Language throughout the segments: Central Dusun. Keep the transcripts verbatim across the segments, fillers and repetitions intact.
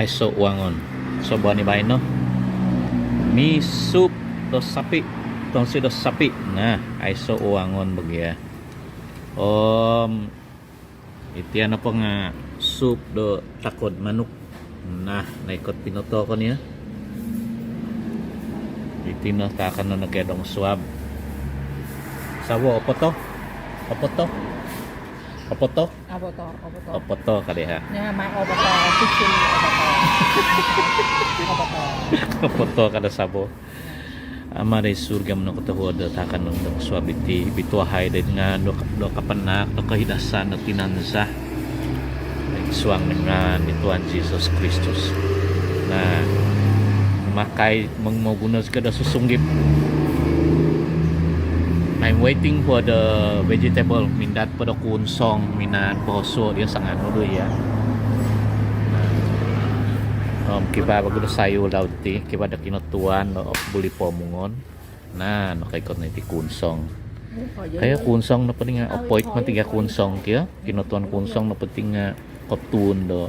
Aiso uangon. Sobo ni baino. Mi sup do sapi. Tonsi do sapi. Nah, aiso uangon bo gia. Om iti nopo nga sup do takod manuk. Nah, naikot pinoto ko nia. Iti no takan no nogi dong suab. Sawo, opoto. Opoto. Opoto. Opoto, opoto. Opoto kali ha. Nya, mai opoto, officially opoto. Opoto. Opoto kada sawo. Ama di surga, mono kotohuod do takan no dong suab iti, bituahai do ngaan do, do kapanahak, do kohidasan, do tinanza. Id suang do ngaan di Tuhan Jesus Kristus. Nah, makai mong moguno zikoi do susunggip. I'm waiting for the vegetable, mindad po do kunsong, minaan po suo dia sanganu do ia. Nah, om kiba bagu do sayur laut ti, kiba do kinotuan do buli pomungon. Nah, nakaikot no iti kunsong. Kaya kunsong nopo ti nga, opoit mati ga kunsong kio. Kinotuan kunsong nopo ti nga kotuun do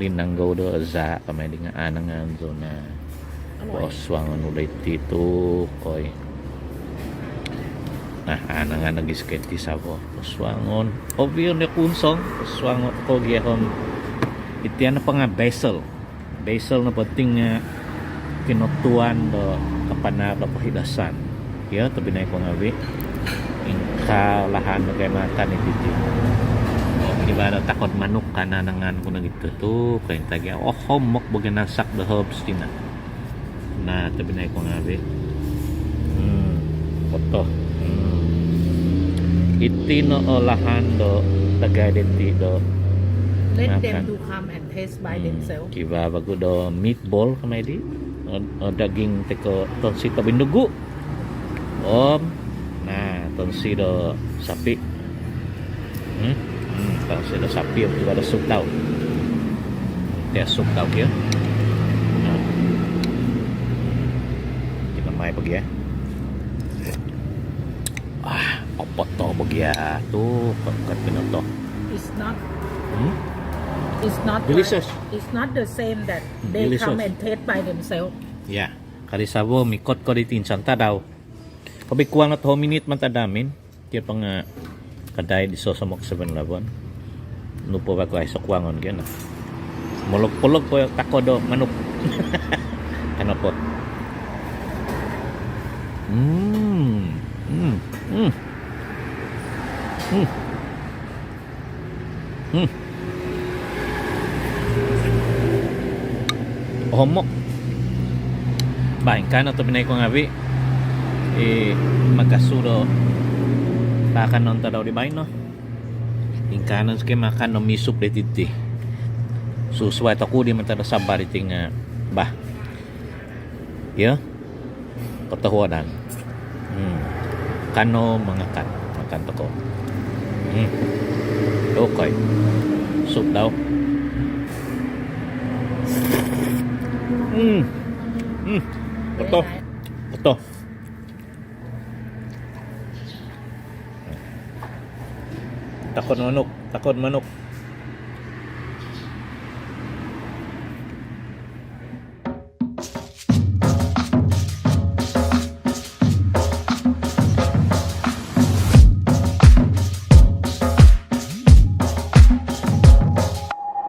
linanggou do zaa kamai di nga anangan zou na. Osuangon ulai ti tu koi. Nah, anangan lagi sikit ti sawo. Osuangon. Obion dia kunsong. Osuangon ko gia om. Iti nopo nga basil. Basil nopo ti nga kinotuan do kapanahak do kohidasan. Kio, tobinai ko ngawi. Ingkaa lahan do kaimakan iti ti. Kiba do takod manuk, kaanangan ku nogi tu, tu, kainta gia. Ohomok bo gia nasak do herbs ti na. Nah, tobinai ko ngawi. Hmm, opoto. Hmm. Iti no olahan do dagai diti do. Let them do come and taste by themselves. Kiba bagu do meatball kamai di. O, o, daging tiko tonsi tobindugu. Om, nah, tonsi do sapi. Hmm? Hmm, tonsi do sapi om kiba do sup tau. Tia sup tau kio. Nah. Kinamai bagi ya. Ah, opoto bagi ya tu, kat pinoto. It's not. Hmm? It's not. Delicious. Like, it's not the same that they come and taste by themselves. Ya, kari sawo mikot ko di tinsan tadau. Kobi kuang at hominit man tadamin. Kio panga kadai di sosomok Seven Eleven. Nupo bagu aiso kuangon kio na. Molog-polog po takod do manuk. Kano po. Hmm. Hmm. Hmm. Hmm. Hmm. Ohomok. Bah, ingkaa no tobinai ko ngawi. I magasu do taakanon tadau di baino. Ingkaa no siki makan do misup di titi. Susuai toku di mantad do sabar iti nga. Bah. Iyo. Kotohuadan. Hmm. Kano mangakan. Makan toko. Hmm. Okey. Sup dau. Hmm. Hmm. Kotoh. Kotoh. Takod manuk. Takod manuk.